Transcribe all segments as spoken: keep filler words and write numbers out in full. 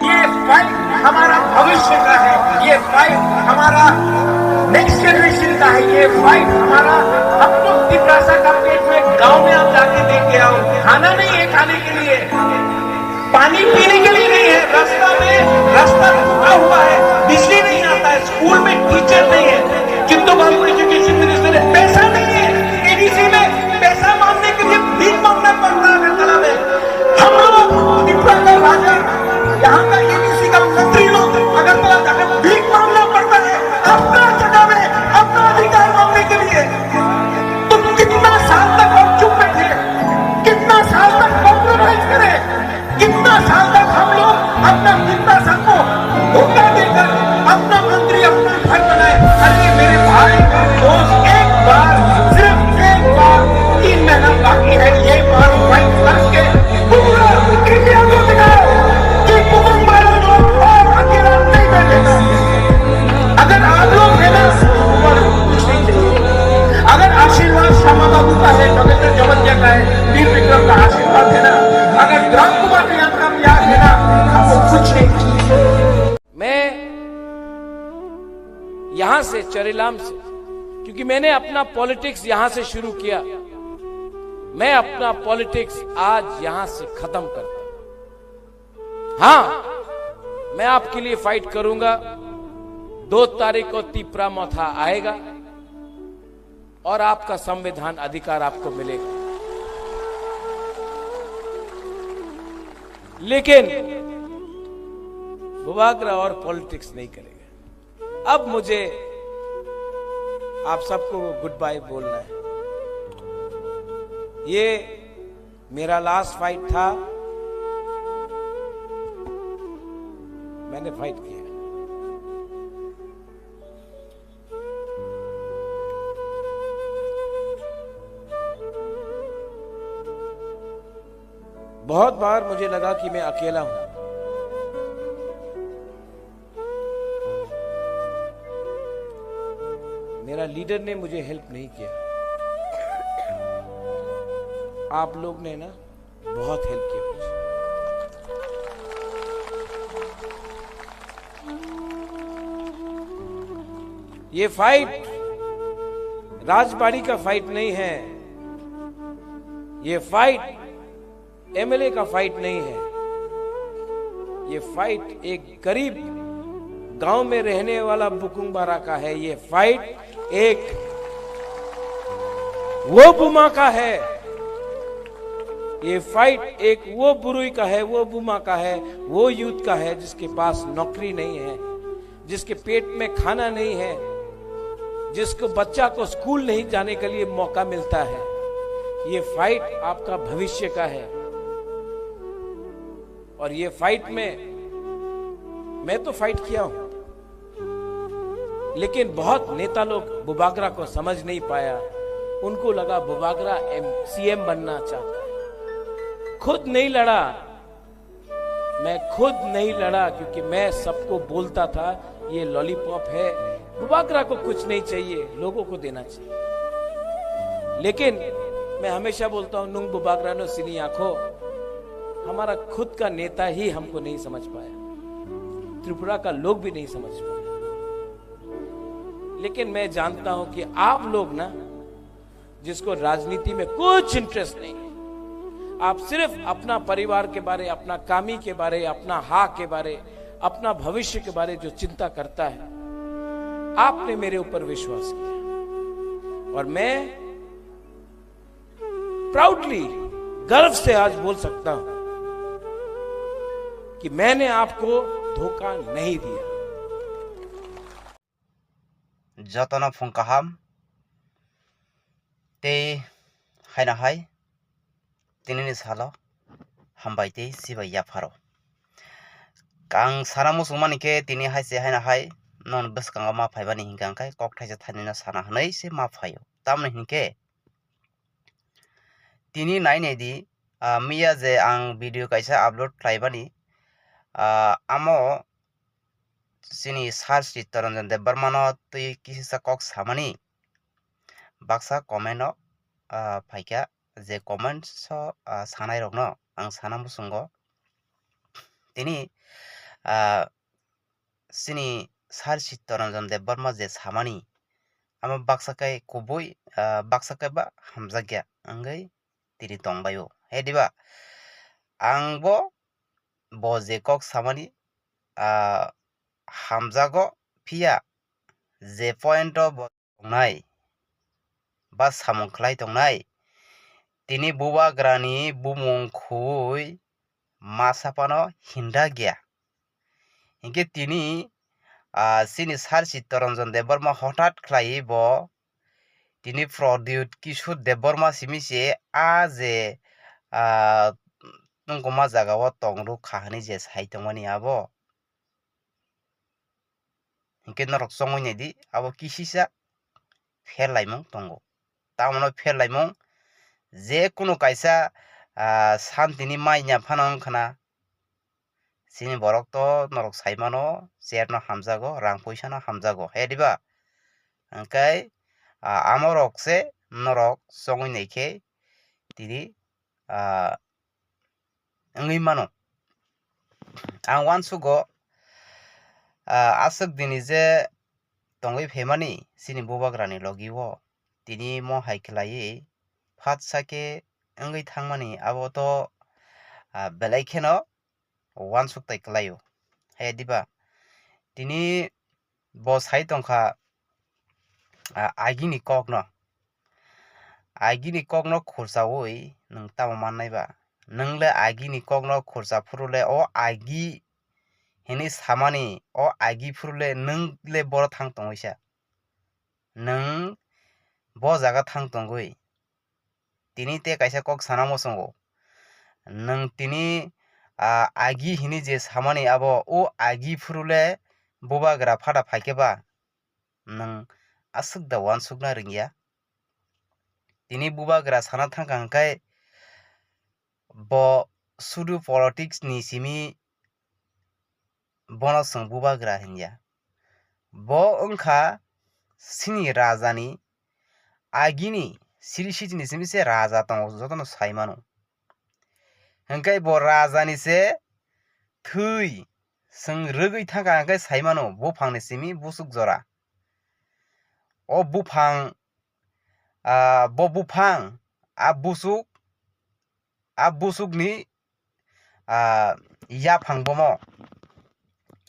ये फाइट हमारा भविष्य का है, ये फाइट हमारा नेक्स्ट जनरेशन का है, ये फाइट हमारा। हम लोग तिपरासा का पेट में गांव में आप जाके देख के आओ, खाना नहीं है खाने के लिए, पानी पीने के लिए नहीं है, रास्ता में, रास्ता रुका हुआ है, बिजली नहीं आता है, स्कूल में टीचर नहीं है। चित्तू बाबू एजुकेशन मिनिस्टर है, पैसा नहीं है, एडीसी में पैसा मांगने के लिए भीख मांगना पड़ता है अगरतला में। हम लोग तिपरा का राजा, यहाँ का एडीसी का मंत्री लोग अगरतला जाकर भीख मांगना पड़ता है अपना जगह में अपना अधिकार मांगने के लिए। तुम कितना साल तक हम चुप बैठे, कितना साल तक कॉम्प्रोमाइज करें, कितना साल तक हम लोग अपना जिंदा सबको धोखा देकर अपना मंत्री, अपना घर बनाए? अरे मेरे भाई, दोस्त, एक बार, सिर्फ एक बार, तीन महीना बाकी है, ये बार फाइट करके पूरा इंडिया को दिखाओ कि कुकुम वाला लोग और अकेला नहीं बैठेगा। अगर आप लोग है ना, ऊपर कुछ नहीं चाहिए। अगर आशीर्वाद श्यामा बाबू का है, डॉक्टर जबलतिया का है, वीर विक्रम का आशीर्वाद है ना, अगर राम कुमार यादव का प्यार है ना, आपको कुछ नहीं चाहिए। मैं यहां से, चरीलाम से, क्योंकि मैंने अपना पॉलिटिक्स यहां से शुरू किया, मैं अपना पॉलिटिक्स आज यहां से खत्म करता हूं। हाँ, मैं आपके लिए फाइट करूंगा। दो तारीख को तिपरा मोथा आएगा और आपका संविधान अधिकार आपको मिलेगा। लेकिन बुबागरा और पॉलिटिक्स नहीं करेगा। अब मुझे आप सबको गुड बाय बोलना है। ये मेरा लास्ट फाइट था, मैंने फाइट किया। बहुत बार मुझे लगा कि मैं अकेला हूं। मेरा लीडर ने मुझे हेल्प नहीं किया। आप लोग ने ना बहुत हेल्प किया मुझे। ये फाइट राजबाड़ी का फाइट नहीं है, ये फाइट एमएलए का फाइट नहीं है, ये फाइट एक गरीब गांव में रहने वाला बुकुंग बारा का है, ये फाइट एक वो बुमा का है, ये फाइट एक वो बुरुई का है, वो बुमा का है, वो यूथ का है जिसके पास नौकरी नहीं है, जिसके पेट में खाना नहीं है, जिसको बच्चा को स्कूल नहीं जाने के लिए मौका मिलता है। ये फाइट आपका भविष्य का है। और ये फाइट में मैं तो फाइट किया हूं, लेकिन बहुत नेता लोग बुबागरा को समझ नहीं पाया। उनको लगा बुबागरा एम सीएम बनना चाहता है। खुद नहीं लड़ा, मैं खुद नहीं लड़ा, क्योंकि मैं सबको बोलता था ये लॉलीपॉप है, बुबागरा को कुछ नहीं चाहिए, लोगों को देना चाहिए। लेकिन मैं हमेशा बोलता हूं, नुंग बुबागरा नो सिनी आंखों, हमारा खुद का नेता ही हमको नहीं समझ पाया, त्रिपुरा का लोग भी नहीं समझ पाया। लेकिन मैं जानता हूं कि आप लोग ना, जिसको राजनीति में कुछ इंटरेस्ट नहीं है, आप सिर्फ अपना परिवार के बारे, अपना कामी के बारे, अपना हा के बारे, अपना भविष्य के बारे जो चिंता करता है, आपने मेरे ऊपर विश्वास किया और मैं प्राउडली, गर्व से आज बोल सकता हूं कि मैंने आपको धोखा नहीं दिया। Jotono phung kaham tei haino hai tinini salo hambai tei sibai yapharo. Ang sana muchungmani khe tini hai se haino hai non bwskango ma phaibani hinkha khe kok thaisa thanino sana hwnwi se ma phaio. Tamoni hinkhe tini nai nai di, ah, miya je ang video kaisa upload khlaibani, ah, amo chini Sir Chittaranjan Debbarmano twi kisa kok samani baksa comment o, ah, phaikha, je comments o, ah, sanai rokno ang sana muchungo. Tini ah, chini Sir Chittaranjan Debbarma je samani, amo baksa khe kubui, ah, baksa khe ba hamjakya wngwi tini tongbaio. He diba? Ang bo, bo je kok samani, ah, hamjago, phiya je point o bo tongnai ba samung khlai tongnai, tini bubagrani bumung khui masa phano hinda gya. Hinkhe tini, ah, chini Sir Chittaranjan Debbarma hothat khlaiwi bo tini Pradyut Kishore Debbarma simi se a je, ah, tongkoma jagao tongrwk kha hwnwi je sai tongmani abo. Hinkhe norok chongwi naidi, abo kisisa pherlaimung tongo. Tamono pherlaimung je kunu kaisa, ah, santini manya phano wngkhana, chini borok to norok sai mano, chair no hamjago, rang puisa no hamjago, he diba? Hwnkhe, ah, amorok se norok chongwi naikhe tini, ah, wngwi mano. Ang uansugo, ah, aswk dini je tongwi phaimani chini bubagrani logi o, tini mo hai khlaiwi phatsa khe wngwi thangmani abo to, ah, belai kheno uansuk tai kwlaio. He diba? Tini bo sai tongkha, ah, agini kokno. Agini kokno khursaui nwng tamo mannai ba? Nwng le agini kokno khursa phuru le o agi hwnwi samani, o agi phuru le nwng le boro thang tongwi sa. Nwng bo jaga thang tongwi tini tei kaisa kok sana muchungo. Nwng tini, ah, agi hwnwi je samani abo o agi phuru le bubagra phada phaikhe ba nwng aswk da uansukna rwngya. Tini bubagra sana thangkha hwnkhe bo sudu politics ni simi bono chwng bubagra hinya. Bo wngkha chini rajani agini siri sijini simi se raja tongo jotono sai mano. Hwnkhe bo rajani se thwi chwng rwgwi thangkha hwnkhe sai mano buphangni simi busuk jora. O buphang, ah, bo buphang, a busuk, a busukni, ah, yaphang bomo.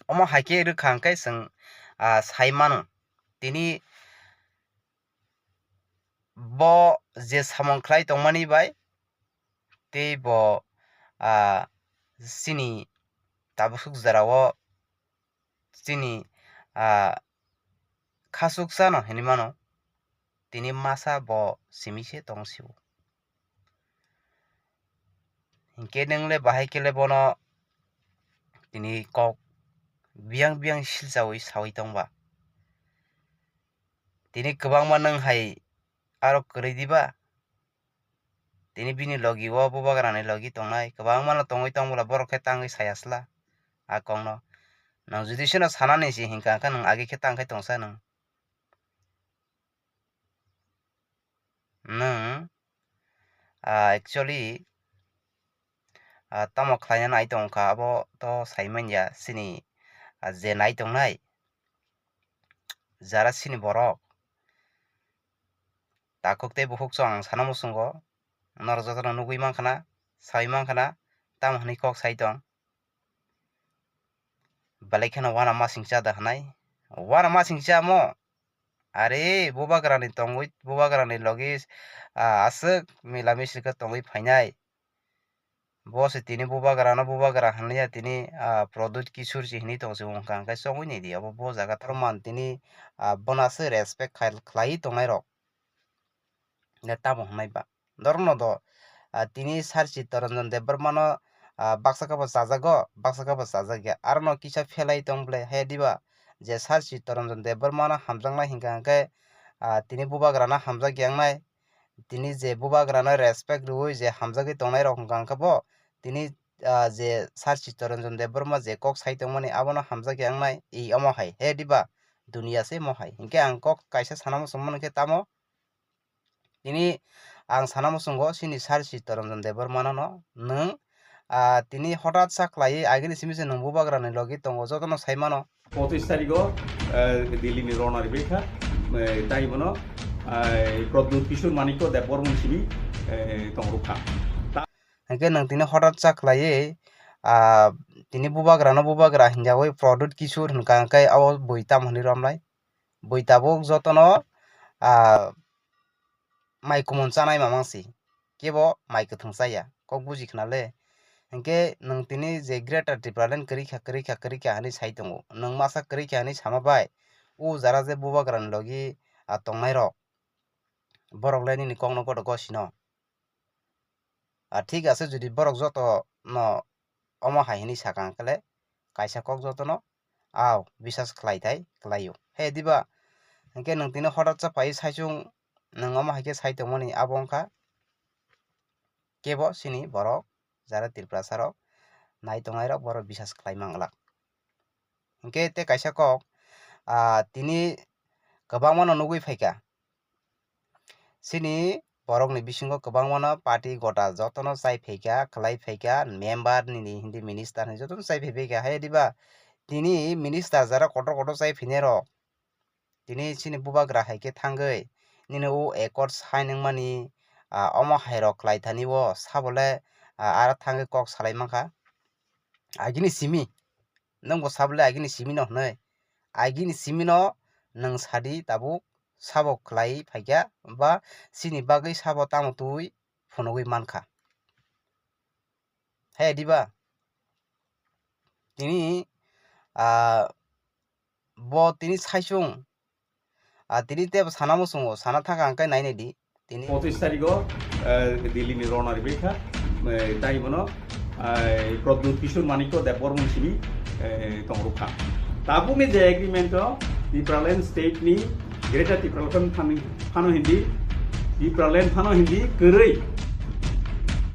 Omo hai khe rwkha hwnkhe chwng, ah, sai mano. Tini bo je samung khlai tongmani bai tei bo, ah, chini tabuk suk jora o chini, ah, khasuksa no hinwi mano, tini masa bo simi se tong sio. Hinkhe nwng le bahai khe le bono tini kok biyang biyang silchaui saui tong ba? Tini kwbangma nwng hai aro kwrwi di ba? Tini bini logi o bubagrani logi tongnai kwbangma no tongwi tong bwla borok khe tangwi sai asla a kokno. Nwng jodi seno sanani se hinkha khe nwng age khe tang khe tongsa nwng. Nwng, ah, actually, ah, tamo khlaina nai tongkha abo to sai manya chini, ah, je nai tongnai jara chini borok. Takhuk tei bukhuk chwng ang sana muchungo, norok jotono nugwi mankha na, saui mankha na, tamo hwnwi kok sai tong. Belai kheno uanamasingcha da hwnwi. Uanamasingcha mo? Are, bubagrani tongwi, bubagrani logi, ah, aswk mila misil khe tongwi phainai. Bo se tini bubagrano bubagra hwnliya tini, ah, Pradyut Kishore se hwnwi tong se wngkha, hwnkhe chongwi naidi abo bo jaga tharman tini, ah, bono aswk respect khai, khlaiwi tongnairok. Ne tamo hwnwi ba norokno do, ah, tini Sir Chittaranjan Debbarmano, ah, baksa khe bo chajago, baksa khe bo chajakya. Arono kisa phelai tong bwle he diba je Sir Chittaranjan Debbarmano hamjaknai hinkha hwnkhe, ah, tini bubagrano hamjakya wngnai. Tini je bubagrano respect rwui je hamjagwi tongnairok hwnkha hwnkhe bo tini, ah, je Sir Chittaranjan Debbarma je kok sai tongmani abono hamjakya wngnai. I omo hai he diba duniya se mo hai. Hinkhe ang kok kaisa sana muchungmani khe tamo? Tini ang sana muchungo chini Sir Chittaranjan Debbarmano no nwng ah, tini hotat sa khlaiwi agini simi se nwng bubagrani logi tongo, jotono sai mano. Pochis tarigo, eh, Delhi ni rona ribekha, eh, tai bono, eh, Pradyut Kishore Manikya Debbarman simi, eh, tongrukha. Ta- Hingke nwng tini hotat sa khlaiwi, ah, tini bubagrano bubagra hinjawi Pradyut Kishore hwnkha, hingke abo bui tamo hinwi romlai? Bui tabuk jotono, ah, mai kumon chanai mamang si, kebo mai kwthwng chaya, kok buji khna le. Hingke nwng tini je Greater Tipraland kwrwi kha, kwrwi kha, kwrwi kha hinwi sai tongo, nwng masa kwrwi kha hinwi sama bai, o jara je bubagrani logi, ah, tongnai rok, borok le nini kokno goto gosino. Ah, thik ase, jodi borok joto no omo hai hinwi sakha hwnkhe le, kaisa kok jotono, aw, bisas khlai thai, khlaio. He diba? Hingke nwng tini hotat sa phai saichung, nwng omo hai khe sai tongmani abo wngkha kebo sini borok, jara Tiprasa rok nai tongnai rok borok bisas khlai manglak. Hingke te kaisa kok, ah, tini kwbangma no nugui phaikha. Chini borokni bisingo kwbangmano party gota jotono chai phaikha, khlai phaikha, member nini hindi minister ni jotono chai phaibaikha. Hai diba tini minister jara kotor kotor chai phinai rok, tini chini bubagra hai khe thangwi nini o accord sign wngmani, ah, omo hai rok khlai thani o sabole, ah, aro thangwi kok salai mankha. Agini simi, nwng bo sabole agini simi no hwnwi, agini simi no nwng sadi tabuk sabo khlai phaikha ba chini bagwi sabo tamo twi phunugwi mankha. He diba? Tini, ah, bo tini saichung, ah, tini tebo sana muchungo, sana thangkha hwnkhe nai nai di. Tini pochis tarigo, eh, Delhi ni rona ribekha, eh, tai bono, eh, Pradyut Kishore Manikya Debbarman simi, eh, tongrukha. Tabukni je agreement o Tipraland state ni Greater Tipraland phano, phano hindi, Tipraland phano hindi kwrwi